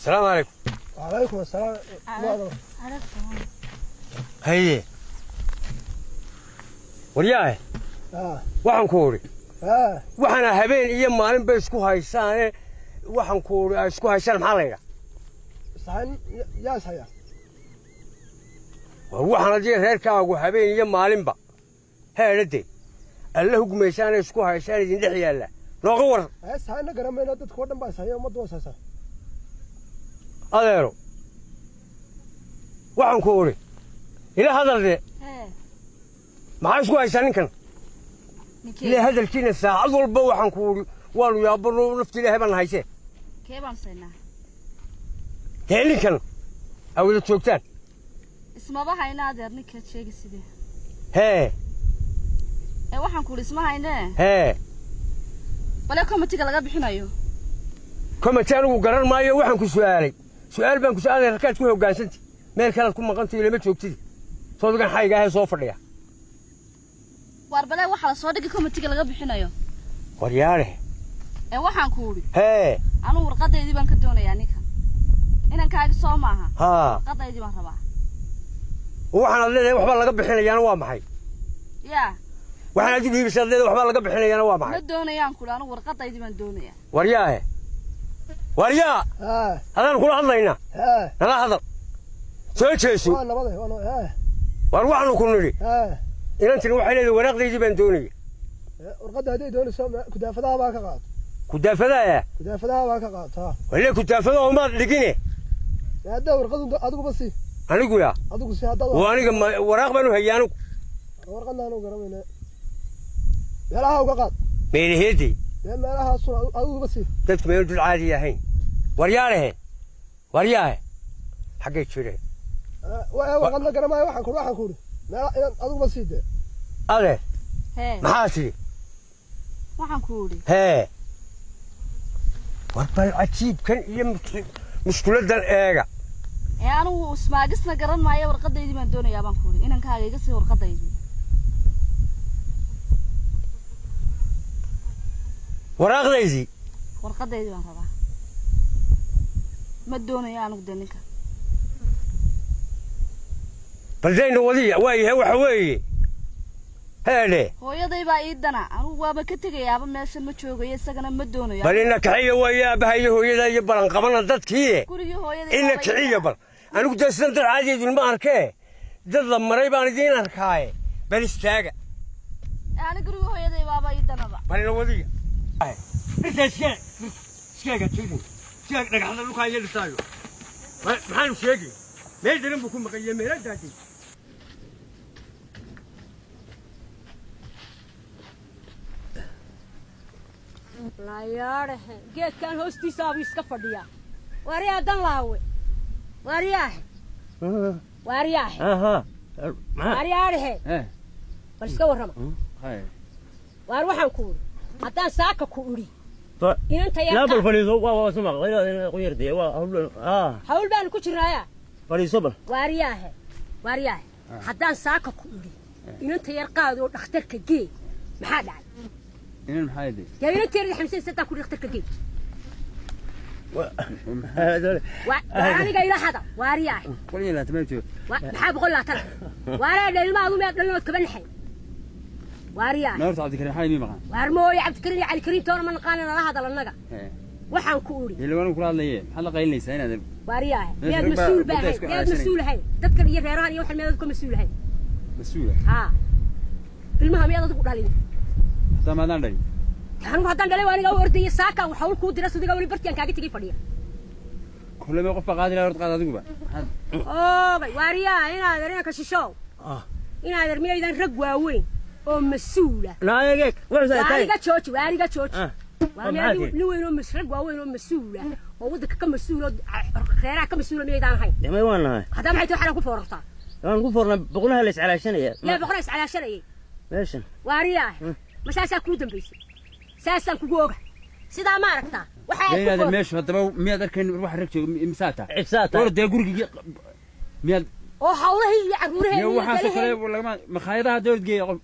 Asalaamu calaykum. Calaykum asalaam. Haye, waryaahe, waxaan ku udhi, waxaana habeen iyo maalin bay isku haysaane, waxaan ku udhi ay isku haysaan, maxaa la yidhaha? Saxan yaa is haya? War waxaan adiga reerkaagu habeen iyo maalinba heedhade alla hugmaysaane isku haysaan idin dhex yaalla, nooga waran. Saxanna garamayna, dadka oo dhan baa is haya, ummadda waa is haysaa. Adeero, waxaan ku udhi, ila hadal dee. Maxaa isku haysaa ninkan? Ila hadalkiina saacad walba waxaan ku udhi waanu yaabano, nafta Ilaahay baan haysee. Kee baan saynaa? Dee ninkan aa wada joogtaan. Ismaba hayna adeer, ninkaad sheegi sidee? Hee. Ee waxaan ku idhi isma haynee. Hee. Bale komitiga laga bixinayo. Komiti anigu garan maayo. Waxaan ku su'aalay, su'aal baan ku su'aalay, halkaad ku hoggaansantay, meel kalead ku maqantayo, lama joogtidi, soodigan xayga ahee soo fadhiya. Waar bale waxaa la soo dhigi komitiga laga bixinayo. Waryaale. Ee waxaan ku idhi, hee, anugu warqadaydii baan ka doonayaa ninkan, inankaagi soo maaha? Haa. Warqadaydii baan rabaa. Waxaan aad leedahay waxbaa laga bixinayaana waa maxay? Yaa. Waxaan aad u dhiibaysa aad leedahay waxbaa laga bixinayaana waa ma maxay? Doonayaan kuli, anugu warqadaydii baan doonayaa. Waryaahe, waryaa, adaan kula hadlaynaa. Nala hadal, soo jeeso. Waa nabade, waa. Waar waxaanu ku nidhi, inantin waxay leedahay waraaqdaydii baan doonaya. Warqadda hadday doonayso kudaafadaha baa ka qaato. Kudaafadaaya? Kudaafadaha baa ka qaato, ha. Walle kudaafadaha umaad dhigine. Haddaa warqadu adiguba sii. Anigu yaa? Adigu si haddaad. Waa aniga waraaq baan u hayay anigu. Warqadna aanu garamayna, meelaha uga qaad. Meelaheedii? Dee meelahaasun adiguba sii. Dadku meelu dad caadi ahayn. Waryaalehe, waryaahe, xaggay jireen? Warqadna garamaayo. Waxaan ku idhi meela inaan adiguba sii dee. Adeer. Hee. Maxaa tidhi? Waxaan ku idhi, hee, war bal cajiibkan iyo mushkuladdan eega. Ee anigu ismaagisna garan maayo, warqadaydii baan doonayaa baan ku idhi, inankaaga iga sii warqadaydii. Waraaqdaydii? Warqadaydii baan rabaa, ma doonayo anigu dee ninka. Bal dayna wadiya waa yahay, waxa weeye heedhe. Hooyaday baa ii dana, anigu waaba ka tegayaaba, meeshan ma joogayo, isagana ma doonayo. Bal ina kiciya waaye, aabbaha iyo hooyada iyo balan qabana dadkii. Gurigii hooyaday ina baaba ii kiciya. dana. Bal anigu dee sidan dad caadi idinma arkee, dad la maray baan idiin arkaaye, bal istaaga. Ee ani gurigii hooyaday baaba ii danaba. Bal ina wadiya dhirta, iskee iskeega tidin, iskeeg dhagaxda dhulkaa iyo dhirtaayo. Maxaanu sheegi? Meel daran buu ku maqan yahay, meela daadin. Layaadhahe, geedkan hoostiisaabu iska fadhiyaa. Waaryaa dan laawe, waaryaahe, waaryaahe, waaryaadhahe, bal iska warrama. Waar waxaan ku idhi, haddaan saaka ku idhi inanta لا bal yarka fadhiiso, waa soo maqlay qunyartay, waa hawl hawl baanu ku jirnaaya. Fadhiiso bal. Waaryaahe, waaryaahe, haddaan saaka ku idhi inanta yar qaad oo dhakhtarka gee, maxaa dhacay? Inan maxaa yidhi? Dee inanta yarda xamsan haddaan ku idhi dhakhtarka gee, waa aniga ila hada, waaryaahe. 120 ma joogo. Maxaa 120? Waaraa ilmaha miyaad dhalinood kaba naxay, waariyaahe? Ma horta Cabdikariim xalay mii maqan? Waar mooye, Cabdikariim iyo Calikariim toona ma naqaana, nala hadal annaga. Waxaan ku idhi, Ila waan kula hadlaye, maxaad la qaylinaysaa inaad waariyaahe, Meesha miyaad rag baa mas-uul ba badda ahayn? isku Miyaad calaashanaya. mas-uul ahayn dadkan iyo reerahan iyo waxan? Miyaad ka mas-uul ahayn? Mas-uula? Haa, ilmaha miyaad adigu dhalin? Hataa maadaan dhalin. Anigu haddaan dhalay waa aniga u ordaya saakaan wax hawl kuu dira, sidiga weli bartiyan kaaga tegay fadhiya. Kulle ma qof baa qaadi lahaa, horta qaad adiguba. Oogay, waariyaa, inaadeer, inanka shishow, inaadeer, miyaydan rag waaweyn oo mas-uula? Naayeg. Waariga jooji, waariga jooji. Waa Waa miyaad maxaa nin weyn oo rag waaweyn oo mas-uula oo waddanka ka mas-uula oo reeraha ka mas-uula miyaydaan ahayn? Damay waan nahay. Haddaa maxay tahay waxaan ku foorartaa? Waan ku foornaa, boqolaha la iscalaashanaya. Yaa boqora iscalaashanayay? Meeshan. Waariyaa, ma saasaa kuu dambaysay? Saasaan kugu oga, sidaa ma aragtaa waxaa Dee ku inaadan meeshu haddaba miyaad arkayn wax rag jooga imsaa taa? Ibsaa War dee gurigii miyaad oo hawlahii iyo carruuraheen iyo iyo waxaasoo kale galaheen lagama makhaayadaha dowlad geeya qof.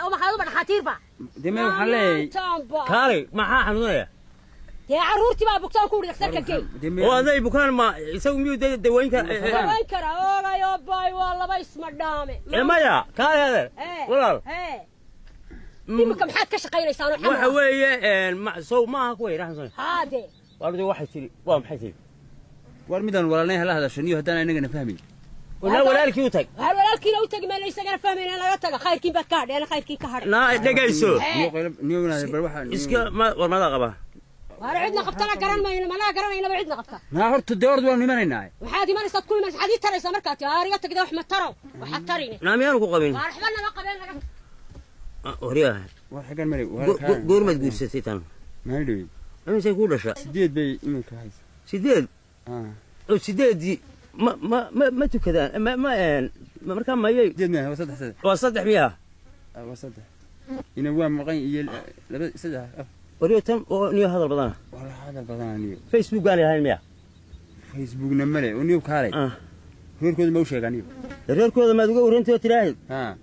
Oo makhaayadu ba dhakhaatiirba? Dee mee waxaan leeyahay Maantaanba. Kaalay, maxaa xanuunaya? Dee carruurtii baa bugtaan ku uri dhakhtarka gey. Oo aday bukaan ma isagu miyuu dawayn kara? Dawayn kara oogay oo baay waa laba isma dhaame. Maya kaale adeer walaal. Imika maxaad ka shaqaynaysaan? Waxa weeye sow maaha kuwa yidhahan. Haade waarde waxay tiri waa maxay tiri? War midaan walaalnay hala hadasho niyo haddaan inagana fahmayn. Walaa walaalkii u tag. Waxaan walaalkiina u tagi mayna isagana fahmayna laga taga khayrkiin baad ka hadheen khayrkii ka hadhay. Naa dhegayso. Iska war madaa qabaa. Waar cidna qabtana garan mayno manaa garanaynaba cidna qabta. Naa horta dee ord waanu imanaynaa. Waxaad imanaysaad ku imanaysa waxaad ii taraysaa markaad tii aariga tagda wax ma tarow waxaad tarine. Naa miyaanu ku qabin? Waar waxba nama qabeen laga. Waryaha. War xagan maray. Goormaad guursatay tan? Maalin dhawey. Imisay kuu dhashaa? 8 bay iminka haysa. 8? Oo 8 ma ma ma ma tukadaan ma ma markaa mayay. 8 miyaa? Waa 3. Waa 3 miyaa? Waa 3. Ina waa maqan iyo 2 3 4. Waryo tan oo niyo hadal badana. Wala hadal badana niyo. Facebook aan lahayn miyaa? Facebookna male oo niyo kaalay. Reerkooda ma u sheegaa niyo? Reerkooda maad uga warantay tiraahid? Ha.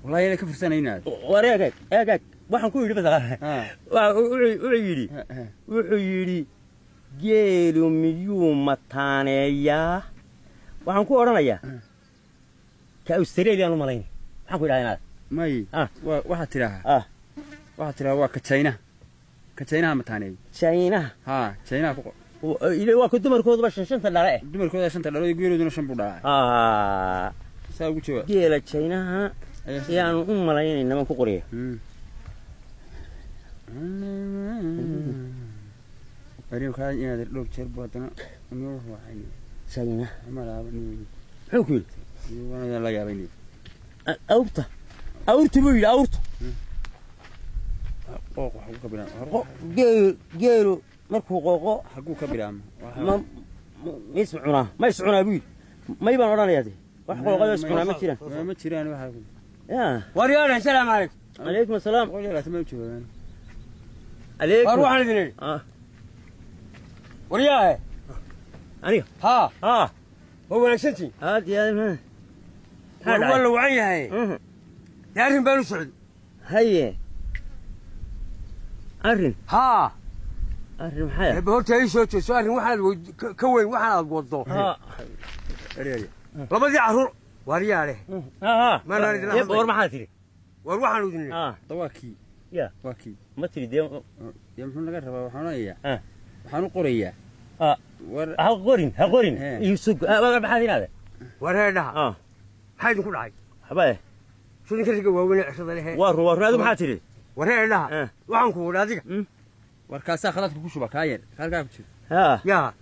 Wallahi ila ka fursanaynaa. War eeg eeg waxaan ku yidhi badan. Waa wuxuu yidhi geelu miyuu mataaneeyaa? Waxaan ku oranayaa ka Australia u malayn. Waxaan ku yidhaahdaa may waxaad tidhaahaa waxaad tidhahaa waa ka China. Ka Chinaha mataaneeyo. Chinaha? Haa Chinaha ku qor. Ile waa ku dumarkooduba 5 dhale eh. Dumarkooda 5 dhalo iyo geelooduna 5 buu dhalaa. Saa ugu jawaab. Geela Chinaha ayaanu u malaynayna baan ku qoraya. Ariyo kaa inaad dhowr jeer buu haddana inuu waxay. China. Ma laaba inuu. Muxuu ku yidhi? Waana la yaabay inuu. Awrta. Awrta buu yidhi awrta. Qooq waxa ka bilaabma. Geelu markuu qooqo xaguu ka bilaabma. Ma is cunaa. Ma is cunaa buu yidhi. May baan odhanayaa dee. Wax qooqayo is cunaa ma jiraan. Ma jiraan waxa. Yaa. War yaar assalaamu calaykum. Calaykum assalaam. Qol yar ma joogaan. Calaykum. War waxaan idin idhi. War yaa. Aniga. Haa. Haa. Waa wanaagsantiin. Aad iyo aad. War waa la wacan yahay. Dee arrin baan u socday. Haye. Arrin. Haa. Arrin maxay? Eeba horta ii soo jeeso arrin waxaad ka weyn waxaan aad waddo. Labadii carruur waar yaa leh. War maxaa tiri? War waxaan idin idhi. Waa kii. Ya. Waa kii. Ma tiri dee. Ya muxuu naga rabaa waxaan onayaa. Waxaan u qorayaa. War ha qorin ha qorin. Ii sug. War maxaad inaade? War heedhaha. Maxaa idinku dhacay? Waxba eh. Soo ninka riga waaweyn cishada leh. War war adigu maxaa tiri? War heedhaha. Waxaan ku wada adiga. War kaasaa khaladka ku shuba kaa yar. Halkaa ku jiro. Ya.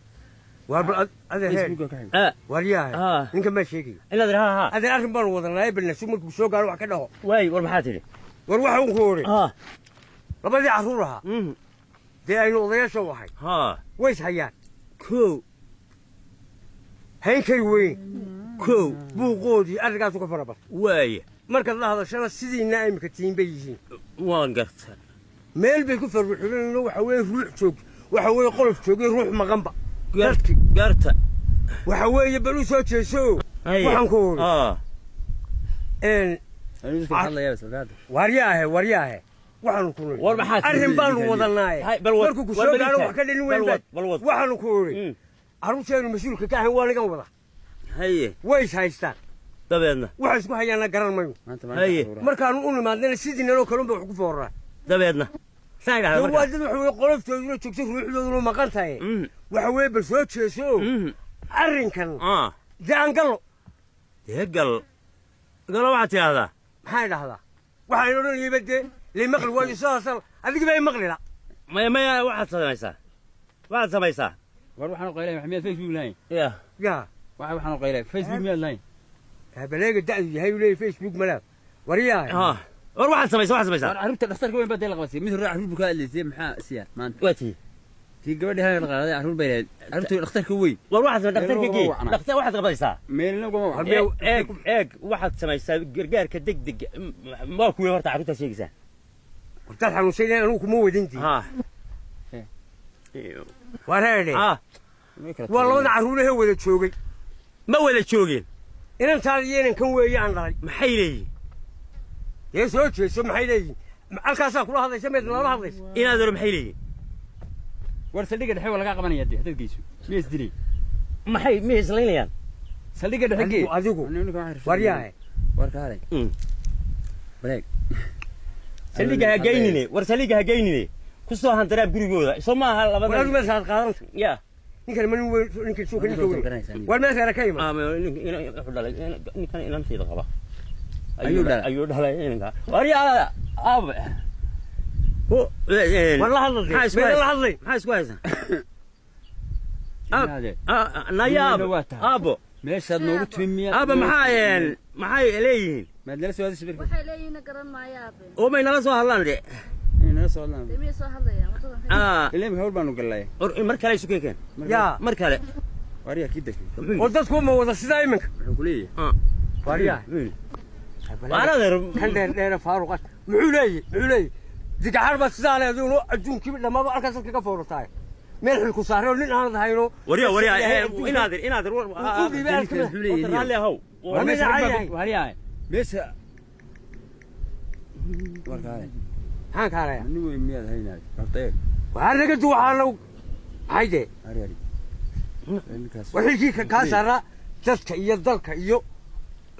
War bal adeer heed. War yaa. Ninka ma sheegay. Inaad ha ha. Adeer arrin baan wadanaa balna sug markuu soo gaaro wax ka dhaho. Waay war maxaa tiri? War waxaan ku wada. Labadii carruur ahaa. Dee aynu odayaasha u ahay. Way is hayaan. Kow. Hayn kari weyn. Kow. Buuqoodii arrinkaasu ka fara batay. Waay. Markaad la hadashana sidiina imika tihiin bay yihiin. Waan gartaa. Meel bay ku farruxinayno waxa weeye ruux joog. Waxa weeye qolof joogay ruux maqanba. Garta. Waxa weeye bal u soo jeeso. Waxaan ku wada. Waryaahe waryaahe. Waxaanu ku war maxaa arrin baanu wadanaaye. Markuu ku soo gaaro wax ka dhalin weyn baa. Waxaanu ku wada. Carruurteenu mas'uulka ka ahayn waa nagan wada. Haye. Way is haystaan. Dabeedna. Waxa isku hayaana garan mayo. Haye. Markaanu u nimaadnana sidii naloo kalun ba wax ku fooraa. Dabeedna. Saa idhaahda markaa. Waa dad waxa weeye qoloftooduna joogto ruuxdooduna maqan tahay. Waxa weeye bal soo jeeso. Arrinkan. Dee aan gallo. Dee gal. Galo waxaad tidhaahdaa. Maxaan idhaahdaa? Waxaan odhanayayba dee lay maqli waayo sidaasal adiga baa i maqli la. Maya maya waxaad samaysaa. Waxaad samaysaa. War waxaan u qaylay miyaad Facebook lahayn? Ya. Ya. Waxaan u qaylay Facebook miyaad lahayn? Baleega da'du yahay uu leeyahay Facebook ma laha. War yaa. War waxaad samaysaa waxaad samaysaa. War carruurta dhakhtarka weyn baa dee la qabatay. Mid hore carruur buu ka hadlaysay maxaa siyaa maanta? Waa tii. Tii gabadhii hal qaaday carruur bay lahayd. Carruurta dhakhtarka weyn. War waxaad samaysaa dhakhtarka gee. Dhakhtar waxaad qabaysaa. Meelna ugama wacna. Eeg eeg waxaad samaysaa gargaarka degdeg waa kuwii horta carruurta sheegaysaa. Hortaad xanuunsanayaan anigu kuma wadin dii. War heedhe. Waa labada carruurahee wada joogay. Ma wada joogeen. Inantaada iyo inankan weeye aan dhalay. Maxay leeyihiin? Dee soo jeeso maxay leeyihiin? Halkaasaa kula hadlaysa meed lala hadlaysa. Inaad oro maxay leeyihiin? War saldhigga dhexe waa lagaa qabanaya dee haddaad geyso. Miya isdilay? Maxay miyay islaynayaan? Saldhigga dhexe gee. Adigu waryahay. War kaalay. Bareeg. Saldhigga ha geynine, war saldhigga ha geynine. Ku soo handaraab gurigooda. Soo maaha labada. War adigu meeshaad qaadanaysa. Ya. Ninkan ma nin weyn, ninkan suuqa ninka weyn. War meesha ka iman. Ah, wuxuu dhalay ninkan inantayda qaba. Ayuu dhalay. Ayuu dhalay inanka. Waryaa aabe. War la hadlay. Maxaa la hadlay? Maxaa isku haysaa? Naya aabo. Meeshaad noogu timi miyaa? Aabo maxay leeyihiin? Maad nala soo hadashay barka. Waxay leeyihiin garan maayo aabe. Oo may nala soo hadlaan de. Nala soo hadlaan. Miyay soo hadlayaan? Wadadan. Ilaa hawl baanu galnay. Mar kale isu keenkeen. Ya. Mar kale. Waryaa kii degay. War dadku ma wada sidaa iminka. Wuxuu ku leeyahay. Waryaa. Waana kan dheer dheer faaruq. Muxuu leeyahay? Muxuu leeyahay? Digaxar baa sidaa leedahay adduunkii dhammaaba halkaas kaga foorataay. Meel xil ku saaray nin aan hayno. Waryaa waryaa inaadir inaadir war. Raalli ahow. Waryaa. Meesha war kaalay. Maxaan kaalaya? Nin weyn miyaad haynaad? Horta eeg. Waxaa naga duwaxaa lagu hayde. Aryaari. War xilkii kaa saaraa dadka iyo dalka iyo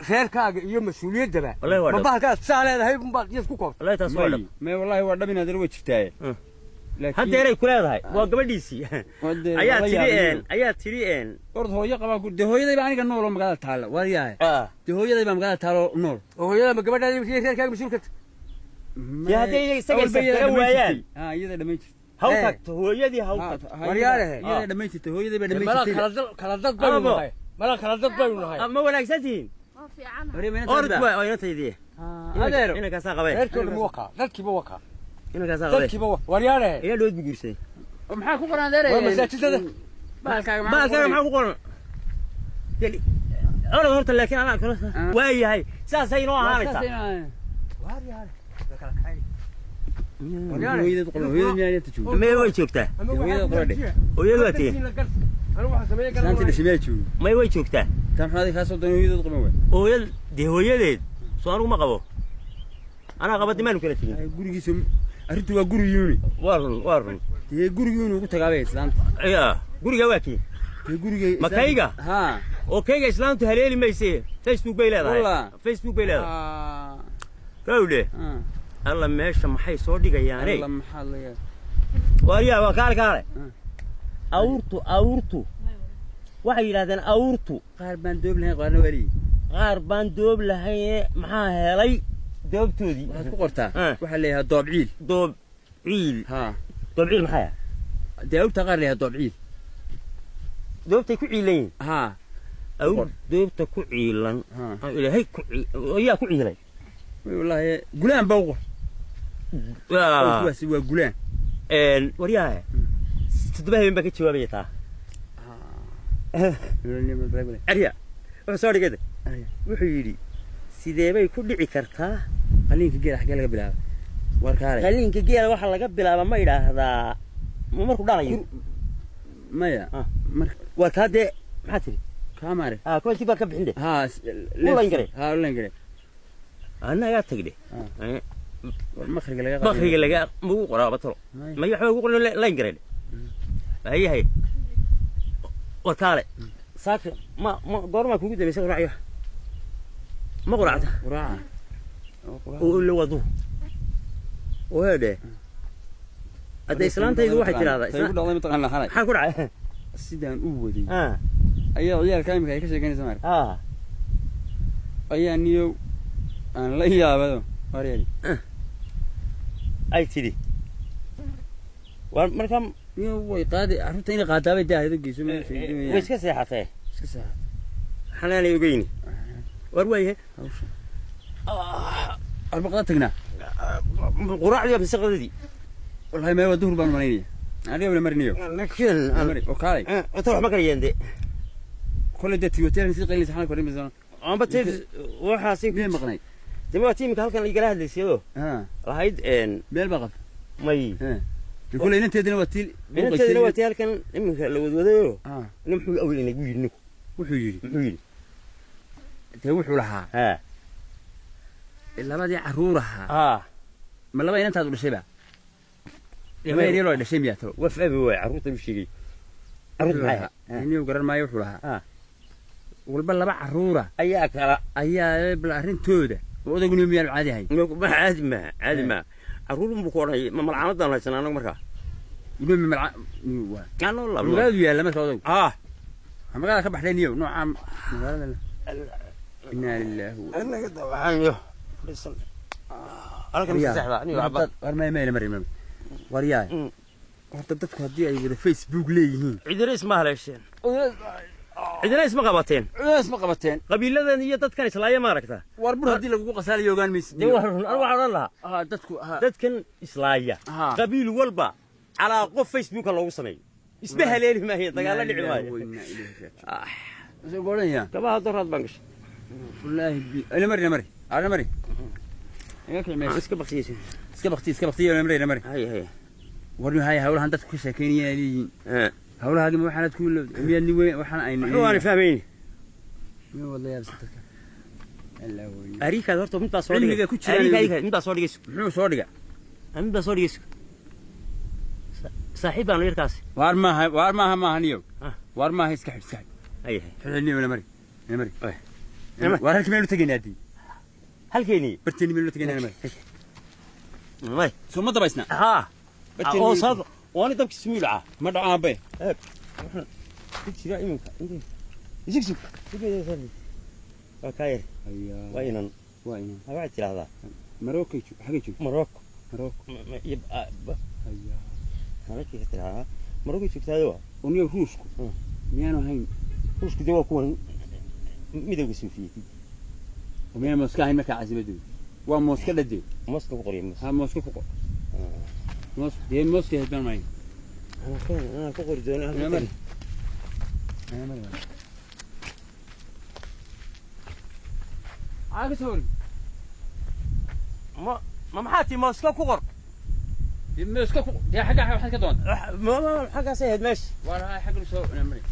reerkaaga iyo mas-uuliyaddaba. Ma bahalkaad sidaa leedahay unbaad iyad ku koobtay. Wallahi taas waa dhab. May wallahi waa dhab inaad way jirtaaye. Hadda eray ku leedahay waa gabadhiisii. Ayaa tiri ayaa tiri Orod hooyo qabaa ku de hooyaday baa aniga nool oo magaalada taala. Waryahay. De hooyaday baa magaalada taalo nool. Oo hooyada ma gabadhaada iyo reerkaaga mas-uulka Ya hadday isaga isaga waayaan. Iyada dhammayn jirtay. Haw tagto hooyadii haw tagto. Waryaarahe. Iyada dhammayn jirtay hooyaday baa dhammayn jirtay. Kala dad baynu nahay. Mala kala dad baynu nahay. Ma wanaagsan tihiin? Ma fiican. Orod waa inantaydii. Adeero. Inankaasaa qabeen. Reerkooda ma wakaa. Dadkiiba wakaa. Inankaasaa qabeen. Dadkiiba wakaa. Waryaarahe. Ayaa dhood bu guursaday. Maxaa ku qoran adeer? Waa masaajidada. Bahalkaaga maxaa ku qoran? Orod horta laakiin anaa kula waa yahay. Saasay inoo ahaanaysaa. Waryaarahe. Hooyada qabo hooyada miyaa inta joogto? May way joogtaa. Hooyada qabo dhe. Hooyadu waa tii. Islaantii dhashay miyaa joogin? May way joogtaa. Taa maxaa adiga kaa soo doonay hooyadeed qaban waay? Hooyad dee hooyadeed soo anigu ma qabo. Anaa qaba dimaanu kala tegin. Gurigiisa arrintu waa gurigii. Waa run waa run. Dee gurigii inuu ugu tagaabay islaanta. Ya guriga waa kii. Dee guriga Ma kayga? Haa. Oo kayga islaantu haleeli mayse. Facebook bay leedahay. Facebook bay leedahay. Kawle. Alla meesha maxay soo dhigayaane? Alla maxaa la yaab. Waryaa waa kaale kaale. Awrtu awrtu. Waxay yiraahdeen awrtu. Qaar baan doob lahayn qaarna waa leeyihiin. Qaar baan doob lahayn maxaa helay doobtoodii. Waxaad ku qortaa. Waxaa leeyahay doob ciil. Doob ciil. Haa. Doob ciil maxay ah? Dee awrta qaar leeyahay doob ciil. Doobtay ku ciilan yihiin. Haa. Awr doobta ku ciilan. Ilaahay ku ayaa ku ciilay. Wallahi gulaan baa u qor. Kuwaasi waa gulaan. Waryahay. 7 habeen baa ka jawaabaya taa. Arya wuxuu soo dhigay. Wuxuu yidhi sidee bay ku dhici kartaa qaliinka geela xagee laga bilaabay? War kaalay. Qaliinka geela waxa laga bilaabaa ma idhaahdaa ma markuu dhalayo? Maya. Waa kaa dee maxaa tiri? Kaa maare. Koolkii baa ka bixin de. Haa. Ulan gare. Haa ulan gare. Annagaa tagde. Makhriga laga makhriga laga magu qoraa batalo. Ma waxba ugu qoran line gare. Hayahay. War kaale. Saaka ma goorma kugu dambeysay quraaciyo? Ma quraacda? Quraaca. Oo la wado. Oo hade. Hadda islaantaydu waxay tiraahdaa Tay ku dhacday mataqaan xalay. Maxaa ku dhacay? Sidaan u waday. Ayaa ciyaalka imika ay ka sheeganaysaa marka. Ayaa niyow aan la yaabado. Waryaali. Ay tiri. War marka niyow way qaadi arrinta inay qaadaabay daahida geyso meesha. Way iska seexatay. Iska seexatay. Xanaanay ogeyni. War waayahay. Hawsha. Arbaqada tagnaa. Quraacdii mise qadadii? Wallahi ma waa duhur baan maraynaya. Aniga wala marinayo. Laakiin mari oo kaalay. Inta wax ma kariyeen de. Kullu dad tiyoteen si qaylinaysa xalan korin misan. Amba tii waxaasi miyay maqnay. Dee waa tiimka halkan igala hadlaysayoo. Lahayd meel baa qabta. May. Kullu inanteedina waa tii inanteedina waa tii halkan iminka la wadwadayo. Nin muxuu awal inagu yidhi ninku. Wuxuu yidhi. Muxuu yidhi. Dee wuxuu lahaa. Labadii carruur ahaa. Ma laba inantaad u dhashay ba? Laba yaryar oo dhashay miyaa talo? Waf abi waay carruurta u sheegay. Carruurta maxay ahayd? Anigu garan maayo wuxuu lahaa. Walba laba carruura ayaa kala ayaa bal arrintooda oo odaguna miyaan caadi ahayn. Ma caadi ma caadi ma carruur unbuu ku odhanay ma malcaamadaan haysanaa anagu markaa. Inuu malca waa. Anoo laba. Magaaladu yaalla marka odagu. Ah. Magaalada ka baxday niyow nooca magaalada. Inna lillahi wa Annaga waxaan yo fadhiisan. Halkan iska seexda aniga waxba. War ma ma mari mari. War yaay. Horta dadku haddii ay wada Facebook leeyihiin. Cidina isma haleesheen. Cidina isma qabateen. Cidina isma qabateen. Qabiiladan iyo dadkan islaaya ma aragta. War bur haddii lagugu qasaalayo ogaan maysid. Dee waa run, anigu waxaan odhan lahaa. Dadku dadkan islaaya. Qabiil walba calaa qof Facebooka loogu sameeyo. Isma haleeli maayo, dagaalla dhici maayo. Soo goranaya. Kabaha doraad baan gashay. Wallaahi ila mari ila mari. Ila mari. Iga kicmay. Iska baqtiyeysan. Iska baqti iska baqtiyo ila mari ila mari. Hay hay. War hay hawlahan dadku ka sheekeynayaan leeyihiin. Hawlahaagi ma waxaanad ku miyaad ni weyn waxaan aynu. Wuxuu aan fahmayn. Ma wada yaabsan dadka. Allah weyn. Ariikaad horta mid baa soo dhigay. Cilmiga ku jira. Ariika mid baa soo dhigay. Muxuu soo dhigay? Mid baa soo dhigay. Saaxiib baan yarkaas. Waar maaha waar maaha maaha niyow. Waar maaha iska xidh iska xidh. Hay hay. Xidh ila mari. Ila mari. Waar halkii meel u tagaynaa hadii. Halkeeni. Barteeni meel u tagaynaa ila mari. May. Soo ma dabaysna? Ha. Oo saad waani dabki smiilca. Ma dhacaan bay. Ku jira iminka. Isig sug. Waa kaayir. Waa inan. Waa inan. Waxaad tiraahdaa. Marocco xagee joogto? Marocco. Marocco. Hayaa. Marocco tiraahdaa. Marocco joogtaado waa. Uniyo Ruushku. Miyaanu ahayn. Ruushku dee waa kuwan midowga Sofiyeeti. Miyaan Moscow ahayn markaa caasimadooda? Waa Moscow dhadee. Moscow ku qoriyo. Ha Moscow ku qor. Moscow dee Moscow ahayd baan maayn. Anaa ku qori doonaa. Ina mari. Ina mari. Aa ka soo warin. Ma maxaa tii Moscow ku qor? Moscow ku dee xagga waxaad ka doontaa. Ma xaggaas ahayd meesha. Waar hay xagga soo ina mari.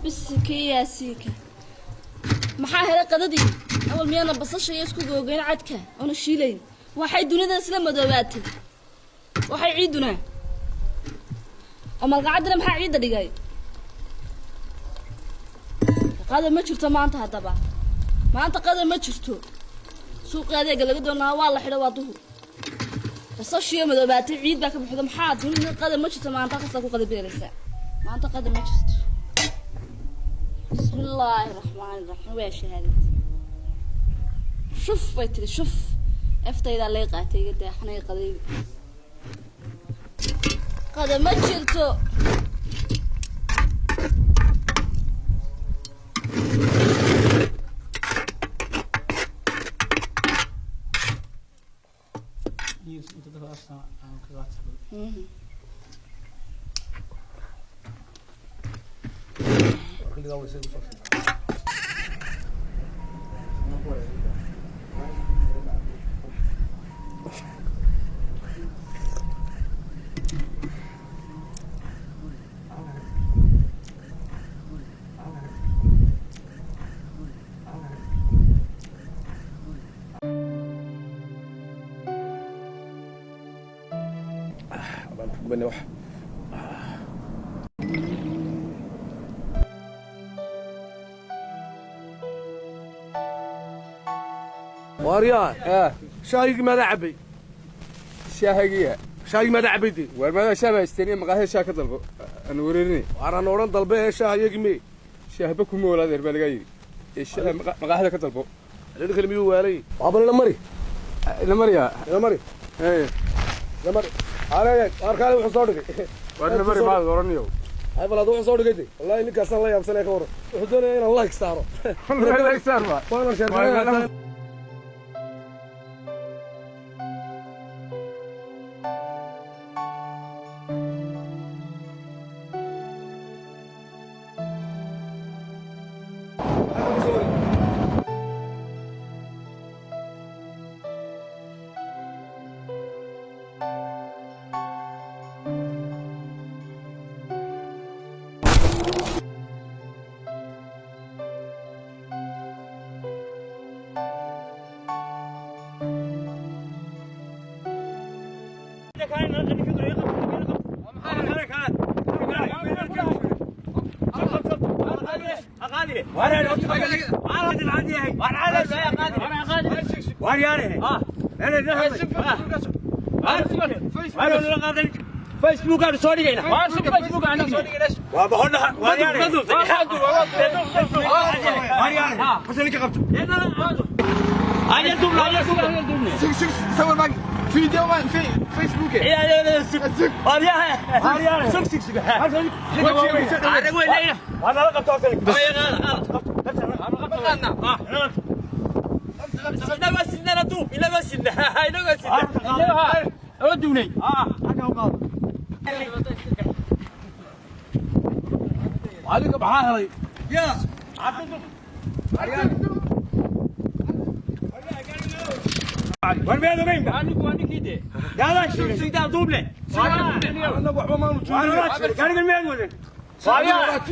Bisika yaa siika. Maxaa helay qadadii? Awal miyaana basasha iyo isku googeyn cadka oona shiilayn. Waxay dunida isla madoobaatay. Waxay ciiduna. Oo malqacadina maxaa ciidda dhigay? Qada ma jirto maanta haddaba. Maanta qada ma jirto. Suuqa adeega laga doonaa waa la xidho waa duhur. Basasha iyo madoobaatay ciid baa ka buuxda maxaa dunida qada ma jirto maanta qasta ku qada beeraysaa. Maanta qada ma jirto. بسم الله الرحمن الرحيم ويا شهادتي شوف بيتري شوف افتي اذا لي قاتي قد احنا قضي قد ما جرتو dambaynay wax. Waaryaa, shaahigii maadaa cabbay? Shaahagiya? Shaahigii maadaa cabbayde? Waar maadaa shaah haysteen maqaaxida shaah ka dalbo aan wareerinay. Waaraan odhan dalbe ee shaah iyagii mee. Shaahba kuma walaadeer baa lagaa yidhi. Ee shaah maqaaxida ka dalbo. Ninkan miyuu waalay? Waaba ina mari. Ina mariyaa? Ina mari. Ee. Ina mari. Arey, arkaale wuxuu soo dhigay. Waar ina mari maad oranayo. Hay bal wuxuu soo dhigay. Wallahi ninkaasaan la yaabsanay ka waran. Wuxuu doonayaa inaan like saaro. Like saar ba. Waan sheegay. فيسبوك انا سوري هنا فيسبوك انا adiga maxaa helay? Annagu waxba maanu jirin. Gaarigan miyaad wadan?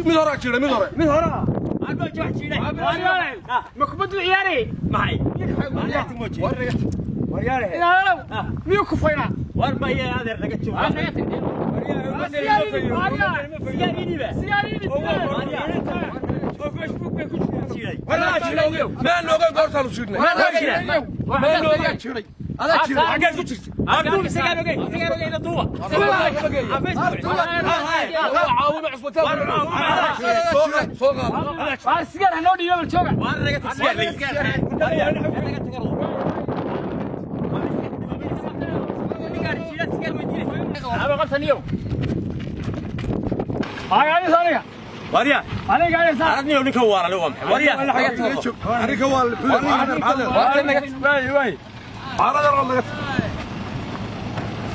Mid horaa jiray, mid hore. Mid hore ah. Ma kubaddu ciyaarayay? Waryaare. Miyuu kufaynaa? War ma iyo adeer naga joogo. Maan ogeyn goortaanu jirnay. Maan ogeyn jiray. Adaa jiray. Xaggeed ku jirtay? Caawimo cusbitaal. Soo qaad. Waar sigaar hanoo dhiibo bal jooga. Arrinka waa la xulay. Caarada waa laga.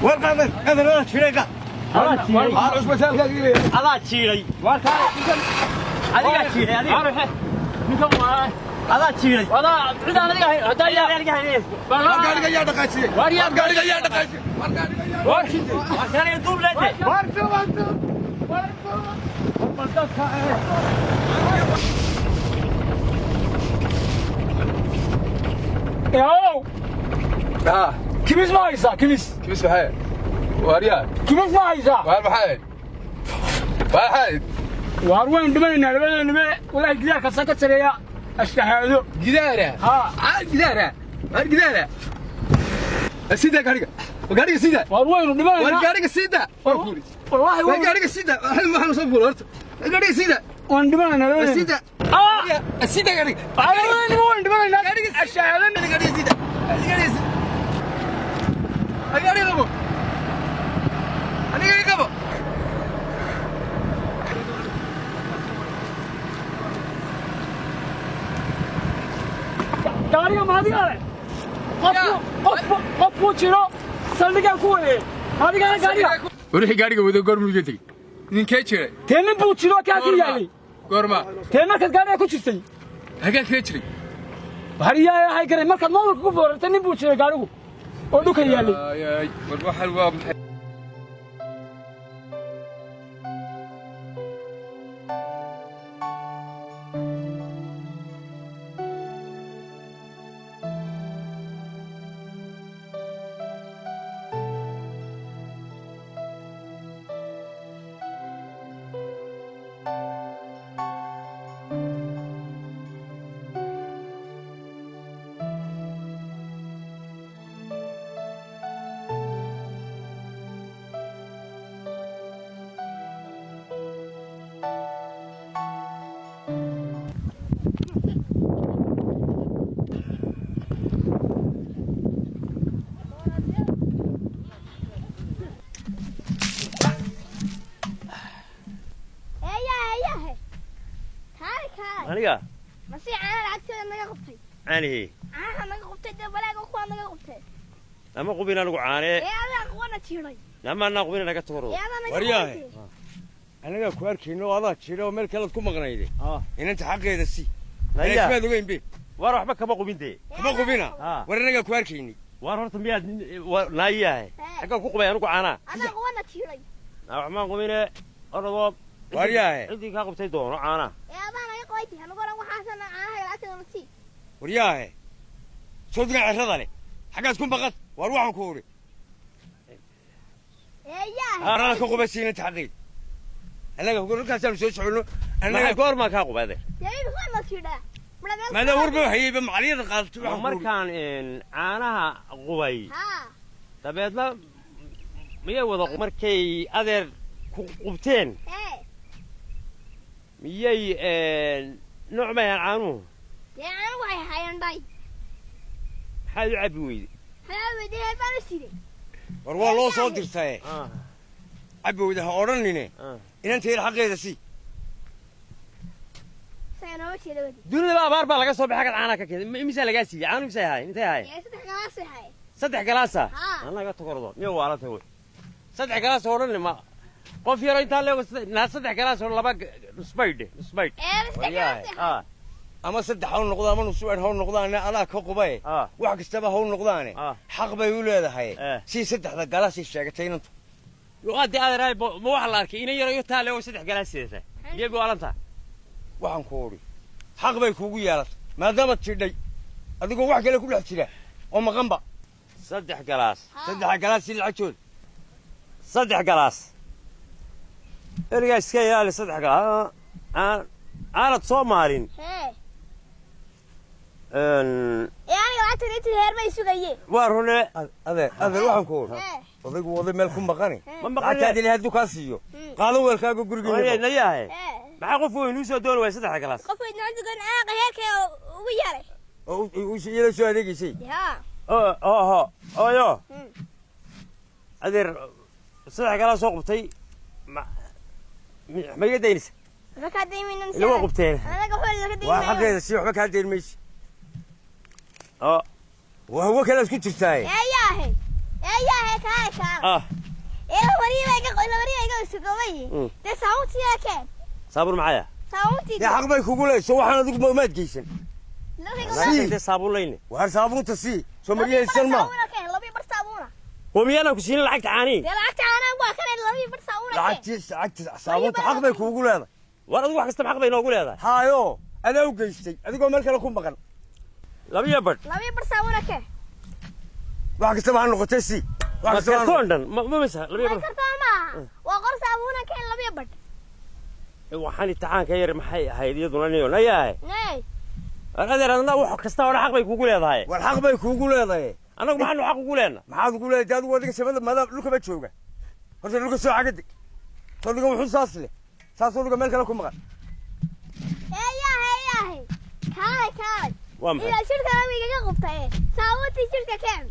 War qaadan, qaadan waa jiray qaad. Waar cusbitaalka geeyay. Adaa jiiray. Adigaa jiiray, adiga. Adaa jiiray. War gaariga yaa dhaqaajiyay. War gaariga yaa dhaqaajiyay. War gaariga yaa. War gaariga duub leede. Ah, Kimis ma haysaa kimis? Kimis maxay? Waaryaa. Kimis ma haysaa? Waar maxay? Waar maxay? Waar waan dhimanaynaa labadeenaba walaahi gidaarka saan ka sareeya ashtahaado. Gidaara. Haa. Ah, gidaara. Waar gidaara. Sida gaariga. Gaariga sida. Waar waynu Waar dhimanaynaa. gaariga sida. Waar kuuri. Wallaahi Waar waan gaariga sida. Waxaan soo fuul horta. Gaariga sida. waan dhimanaynaa labadeenaba. Sida. Ah! Sida gaariga. Labadeenaba waan dhimanaynaa. Gaariga Ashtahaado. Gaariga sida. Gaariga sida. Gaariga qabo. Aniga qabo. Gaariga ma adiga leh? Qof buu jiro saldhigaan ku wadee. Ma adiga leh gaariga? Wixii gaariga wado goor muu tegay. Ninkee jiray? Tee nin buu jiro kaa ku yaalay. Goorma? Tee markaad gaariga ku jirtay. Hagee kaga jiray? Hariyaa ahay garay markaad mobilka ku foorartay nin buu jiray gaarigu oo dhulka yaalay. Ay ay, war waxaan waa maxay? Aniga masi caana lacagteeda naga qubtay caanihii caanaha naga qubtay dee balaaga kuwaa naga qubtay nama qubin anigu caanee ee adaa quwana jiiray nama anaa qubina naga tagoro ee adaa naga Waryaahe. qubtay. Anagaa ku arkayno oo adaa jira oo meel kalead ku maqnayde. Inanta xaqeeda si. Naya. Maad ogeyn be. Waar waxba kama qubin dee. Kuma qubina. Ah. War anagaa ku arkaynay. Waar horta miyaad naayahay xaggaan ku qubay anigu caanaa adaa quwana jiiray naa waxmaan qubine orodoo Waryaahe. Ciddii kaa qubtay doono caanaa ee adaa naga qabaytay anigu oran waxaasana caanaha lacagteeda na sii. Waryaahe. Soo digan cirrada leh. Xaggaad ku maqan. War waxaan ku uri. Ee yaahe. Anaa ka qubay si inanta xaqeeda. Anaga halkaasaanu soo soconno. Maxay Anaga goormaa kaa qubay adeer? Dee imika waa na jiidhaa maadaa warba hayayba macaliyada qaadatay waxaan ku uri. Markaan caanaha qubay haa dabeedna miyay wada markay adeer ku qubteen ee miyay nooc mayaan caanuhu? Dee caanuhu waxay ahaayeen dhay. Maxaad u cabbi weyday? Maxaa weyday heer baan u siday. War waa loo soo dirtaye. Cabbi weyda ha odhanine. Inanta yar xaqeeda si. Isaga nooma jeeda wadi. Dunidaba abaar baa laga soo baxay xaggaad caanaha ka keenay. Imisaa lagaa siiyey caanuhu? Imisay ahaayeen? Intay ahaayeen? Dee 3 galaas ay ahaayeen. 3 galaasa? Haa. Annaga togordo miya waalantay wey 3 galaas oo odhanine ma qof yaro intaa leego naa 3 galaas oo laba nusbaydhe nusbaydh. Ee 3 galaas ay ahaayeen. Ama 3 ha u noqdo ama nus ha u noqdaane adaa ka qubaye. Wax kastaba ha u noqdaane. Xaq bay u leedahay. Si 3da galaasay sheegatay inantu. Adde adeeraay ma waxa la arkay inan yaro iyo taa leego 3 galaas sidata miyay waalantaa? Waxaan ku uri. Xaq bay kuugu yeelatay maadaamaad jidhay adigoo wax kale ku dhex jira oo maqanba. 3 galaas. 3 galaas si lacagtooda. 3 galaas erigaa iska ilaali 3 galaas aan aanad soo maarin. Hee ee aniga lacagta intii heer bay sugayeen. Waa rune. Adeer adeer waxaan ku uri. Hee Odaygu waday meel ku maqani. Ma maqan. Lacagtaadi ilahay hadduu kaa siiyo. Qaado weelkaaga gurigiina. Nayahay hee maxaa qofku weynuu soo dooni waaya 3 galaas? Qof weynaan dugan aaqa heerkay ugu yaray. Oo iyada soo adeegaysay. Yaa oho oyo adeer 3 galaas soo qubtay ma ma iga daynaysa? Waxba kaa daymaynan. Ila waa qubteen. Anaga waxba laga Waa daymayo. xaqeeda si waxba kaa dayn maysi. Oo Waa hawo kale isku jirtaaye. Ee yaahe ee yaahe kaale kaale. Ee la warii bay la warii bay ga sugaway. Dee saabuuntii keen. Saabuun maxaya? Saabuuntii. Dee xaq bay kugu leeyso waxaan adigu maad geysan. Sii. Dee saabuun layne. Waar saabuunta sii. Soo mariyaysan ma. Saabuuna keen 2.5 saabuuna. Oo miyaanaan ku siinin lacagta caanihi? Dee lacagta caanaha waa kan 2.5 saabuuna keen. Lacagtii lacagta saabuunta xaq bay kuugu leedahay. War adigu wax kastaba xaq bay noogu leedahay. Haayo adaa u geystay adigoo meel kale ku maqan. 2.5. 2.5 saabuuna keen. Wax kastaba ha noqotay sii. Wax Ma kastaba ha kartoon dhan ma misa 2.5? Kartoon maaha waa qor saabuuna keen 2.5. Waxaan imtixaanka yar maxay ahayd iyaduna niyo nayahay. Nee War adeer adna wax kasta oo xaq bay kugu leedahay. War xaq bay kuugu leedahay. Annagu maxaanu xaq ugu leenna? Maxaad ugu leedahay adigu adiga samada maadaam dhulkaba jooga. Horta dhulka soo caga deg. Adiga wuxuu saas leh. Saas adiga meel kale ku maqan. Ee yaahe yaahe kaale kaale. Waa maxay? Ilaa shirka igaga qubtay saabuuntii shirka keen.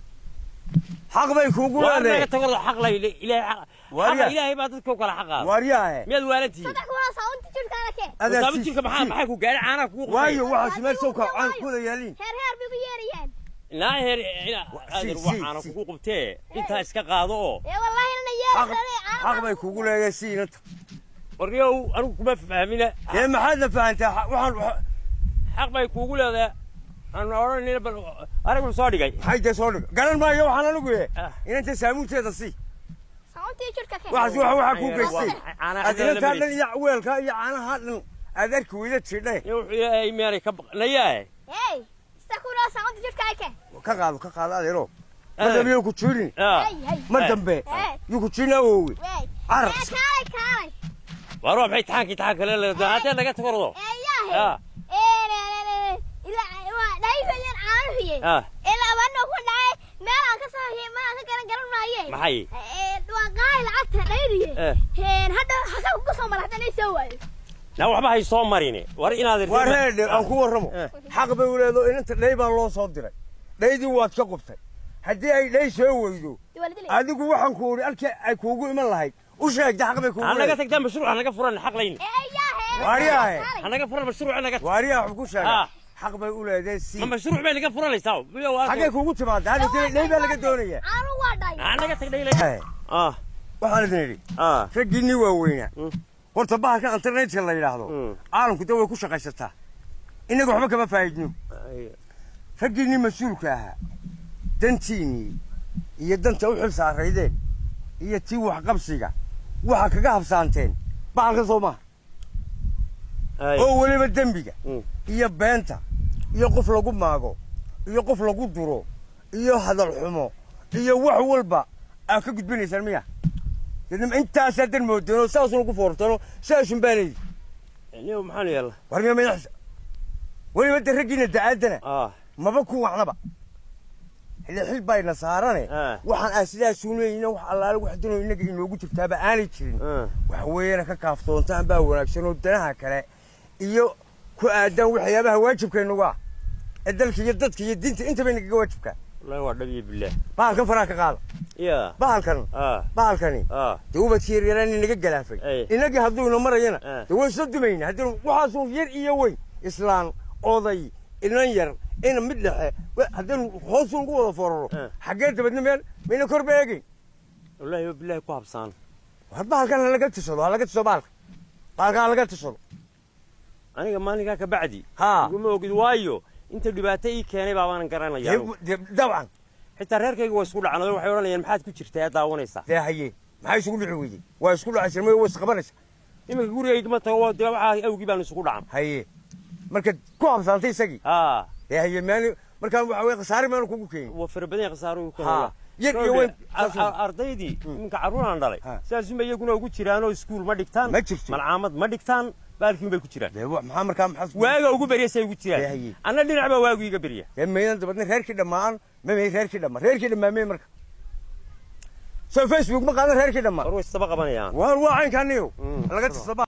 Xaq bay kuugu Waar leedahay. naga tago xaq la ilaahay Waaryaa. xaqa ilaahay baa dadka u kala xaqaada. Waaryaahe. Miyaad waalantihiin? 3 kuna saabuuntii shirkaana keen. Adeer Saabuun jirka maxaa ku gaaray caanaha kugu qubtay? Waayo waxaas meel soo ka caan ku wada yaaliin. Heer heer bay ugu yeerayaan. Naa heer adeer waxaana kugu qubtee intaa iska qaado oo Ee wallaahi inana yeerayaan. Xaq bay kuugu leedahay si inanta. Warniyow anigu kuma fahmina. Dee maxaad la fahantaa waxaan xaq bay kuugu leedahay aan odhanayna bal arag wuxuu soo dhigay. Maxay dee soo dhigay? Garan maayo waxaan anigu yahay. Inanta saabuunteeda sii. Saabuuntii jirka keen. Waxaas waxa waxaa kuu geystay. Caanaha Aad inantaa dhan iyo weelka iyo caanaha dhan aad arki weyda jidhay. Wuxuu ilaahay miyaanay ka nayahay. Hey 6 kuna saabuuntii jirka keen. Ka qaado ka qaado adeero. Mar dambe yuu ku jirin. Hey hey. Mar dambe yuu ku jirin awoowe. Wey Carar. Ee kaale kaale. War waa maxay imtixaankii kale la haddee naga tagordo. Ee yaahe ee ee ilaa waa dhayfayeen caanuhuye. Ilaa abana ku dhacay meel aan ka soo hiyay ma aan ka garan garan maaye. Maxay? Ee waa qaali lacagta dhayriye. Een hadda haka ku soo mara haddana soo waayo. Na waxba hay soo marine. War inaad War reer aan ku warramo. Xaq bay u leedahay inanta dhay baa loo soo diray. Dhaydii waad ka qubtay. Haddii ay dhay soo weydo adigu waxaan ku uri halkii ay kuugu iman lahayd u sheegta xaq bay kuugu anaga tagtaa mashruuc anaga furan xaq layn. Waariyaahe anaga furan mashruuc anaga waariyaa wax ku sheega xaq bay u leedahay si ma mashruuc bay naga furanaysaa xagee kuugu timaada hadda dhay baa laga doonayaa anaga tag dhay layn. Waxaan idin idhi raggiinnii waaweynaa horta bahalkan internetka la yidhaahdo caalamku dee way ku shaqaysataa innaga waxba kama faa'iidno. Raggiinnii mas-uulka ahaa dantiinnii iyo danta u xil saaraydeen iyo tii waxqabsiga waxaa kaga habsaanteen bahalkan soo maaha oo weliba dembiga iyo beenta iyo qof lagu maago iyo qof lagu duro iyo hadal xumo iyo wax walba aad ka gudbinaysaan miya intaasaa dan moodeenoo saasun ku foortano saasun baa leeyihi maxaan yeelna war miya madaxsa weliba de raggiina da'aadana maba ku wacnaba xilli xil bayna saarane waxaan aan sidaasuun leeyina wax allaale wax danoo innaga inoogu jirtaaba aanay jirin wax weeyana ka kaaftoontaan baa wanaagsan oo danaha kale iyo ku aadaan waxyaabaha waajibkaynugu ah ee dalka iyo dadka iyo diinta intaba inagaga waajibkaa. Wallahi waa dhabiye billaah. Bahalkan faraha ka qaada. Ya. Bahalkan. Bahalkani. Dee ubadkii yaryaraan inaga galaafay. Inagii hadduu ina marayana dee way soo dumayna haddii waxaasuu yar iyo weyn islaan oday inan yar ina mid dhexe haddaynu hoosuun ugu wada fooraro xaggee dabadna meel mayna kor ba eegayn. Wallahi billahi ku habsaan. War bahalkan ha laga tishado ha laga tishado bahalka bahalkan ha laga tishado. Aniga maalinkaa ka bacdi. Iguma ogid waayo inta dhibaato ii keenay baabaanan garanayaa. Dabcan. Xitaa reerkayga waa isku dhacanay waxay oranayaan maxaad ku jirtaa daawanaysaa. Dee haye maxay isugu dhici weyday waa isku dhacaysa ma way isqabanaysaa. Iminka gurigayga ma tago dee waxaa awgii baanu isugu dhacan. Haye marka ku habsaantay isagii. Dee haye maani markaan waxa weeye khasaare maanu kugu keenin. Waa fara badan khasaare uu keenay. Yar iyo weyn ardaydii iminka carruuraan dhalay sidaas unba iyaguna ugu jiraanoo iskuul ma dhigtaan malcaamad ma dhigtaan baalkiin bay ku jiraan. Maxaa markaa maxaa waaga ugu beriya say ugu jiraan. Anna dhinac baa waagu iga beriya. Dee maydan dabadna reerkii dhammaan ma reerkii dhammaan reerkii dhammaan may marka. Soo Facebook ma qaadan reerkii dhammaan. War way isdaba qabanayaan. War waa caynkaaniyo laga tisaba.